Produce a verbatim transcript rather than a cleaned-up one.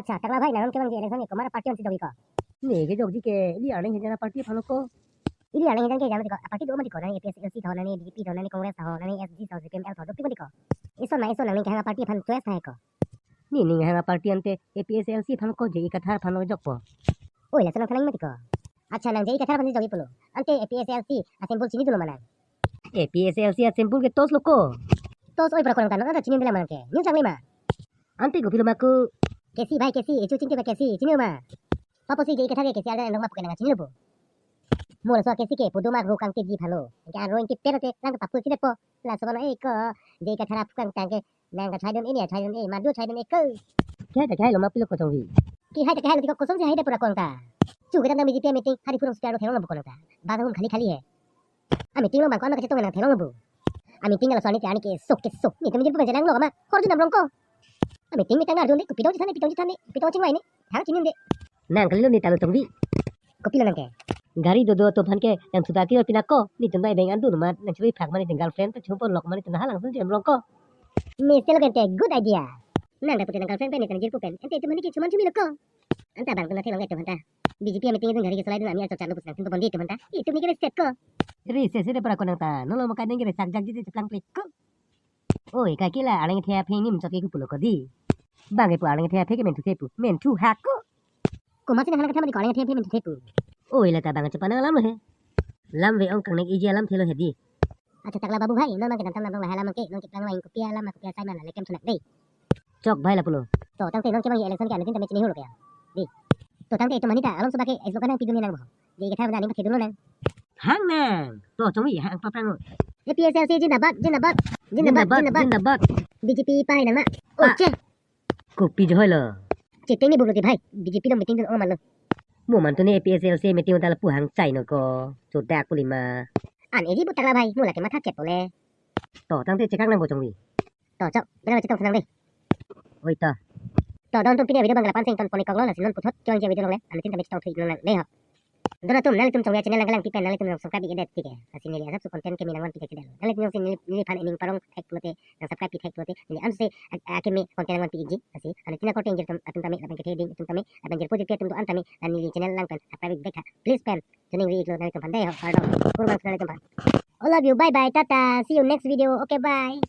Cha, Takla bhai, nang kevangji election ke komat aparty ansi jokji ko? Ne kejokji ke, ili arleng hejana party aphan lo ko. Ili arleng hejana ke jam ko, aparty do mati ko, nang APHLC tho, nang BJP tho, nang Congress tho, nang SG tho, CPM-L tho, do pi mati ko. Ison ma ison nangning kehang aparty aphan choice hai ko. Ne ning hang aparty ante APHLC aphan ko, J I Kathar aphan lo jokpo. Oi, laso nang thanang mati ko. Acha, nang J I Kathar aphansi jokji pulo. Ante APHLC a-symbol chini dolo ma nang? APHLC a-symbol ke torch lo ko. Torch oi pura ko nang ta, nang ta chini dolo ma nang ke. News langle ma? Ante kopilo ma ko? Kesi bhai, Kesi, echo chingki bhai, Kesi, chini ma? Papo si J I Kathar ke Kesi arjan endong ma pu ke nang chinilo bo. Mo laso Kesi ke pudu ma ro kangtiji aphan lo. Ke aro ingki pero te lang papu si depo. Laso kono e ko, J I Kathar aphu kangtang ke nang kachai dun ini, chai dun e, madu chai dun e ko. Kehai ta kehai lo ma pilo ko Chongvi? Kehai ta kehai lo ti ko, kosonsi hai de pura ko nang ta. Chu kedam dam BJP meeting, hari purung spi aro theklong lo bo ko nang ta. Bang hum khali khali hai. A meeting along bang ko ano kachetong nang theklong lo bo. A meeting laso ani te ani keso keso. Netum jirpo pen chenanglo ma. Hor ju namrong ko. A meeting meeting arjun de, kopi dong chethan ne, pi dong chethan ne, pi dong chingvai ne. Thang chini de. Nang kalilo ne talo Chongvi. Kopilo nang ke? Gari dodo atum aphan ke nang suda ki pina ko. Netum bai beng andu ma nang chiri phak ma, netum girlfriend ta chupon lok ma, netum halang sun jem rong ko. Mister lo ke ante good idea. Nang dapute nang girlfriend pen netum jirpo pen. Ante itum aphan ke chuman chumi lo ko. Anta bang tuna theklong ke itum aphan ta. BJP meeting itum gari ke solai dun ami aso charlo pusang tin pon di itum aphan ta. Itum ni ke reset ko. Reset se de pura ko nang ta. Nolo mo kai neng ke resak jak ji cheplang plek ko. Oi, kakila arleng the aphe ngim chot ke pulo ko di. Bang ke pu arleng the aphe ke menthu the pu. Menthu hak ko. Komat si nang hana ketha mati ko arleng the aphe menthu the pu. Oi, la ta bang chepan alam lo he. Lam ve ong kang nek iji alam thelo he di. Acha Takla babu bhai, non nang kedam tam nang lahai alam ke, non keplang lain kopi alam, kopi asai mana, lekem thunak dei. Chok bhai lapulo. To tangte non kevangji election ke anutin tame chini holo ke. Di. To tangte itum aphan ta, along soba ke, esbo kanang pidun nang bo. J I Kathar benda ni pathedun nang. Hang nang. To Chongvi hang papang. APHLC jindabad, jindabad, jindabad, jindabad. BJP pahai nang ma. Pa. Oche. Kopi johoi lo. Cheteng ni bublo ti bhai. BJP lo meeting dun ong man lo. Mo mantu ne APHLC meeting ta lapu hang chai no ko. Chodak puli ma. An eji bu Takla bhai, mo lake matha kep ole. To tangte chekang nang bo Chongvi. To chok, bela chetong thanang dei. Oi to. To don tum pini video bang lapu-an si ington pon-ik kok lo, lasi non puthot kevangji video along le anutin tame chetong thu-ik nang dei ho. Don atum, nanglitum Chongvi a-channel lang kalang pi pen nanglitum nang subscribe ik-edet tike. Lasi neli asap su content keme nangvan pi thek lo. Nanglitum si neli, neliphan ening parong thek pulote, nang subscribe pi thek pulote, neli ansi a, akeme content nangvan pi ikji. Lasi anutin akorte ingjir atum, atum tame lapen kethe ding atum tame lapen jirpo jirpi atum do-an tame la neli channel lang pen subscribe ik bek tha. Please pen joining ri iklo nanglitum aphan dei ho, kardom. Kurvangthu nanglitum aphan. All of you, bye bye, tata. See you next video. Okay, bye.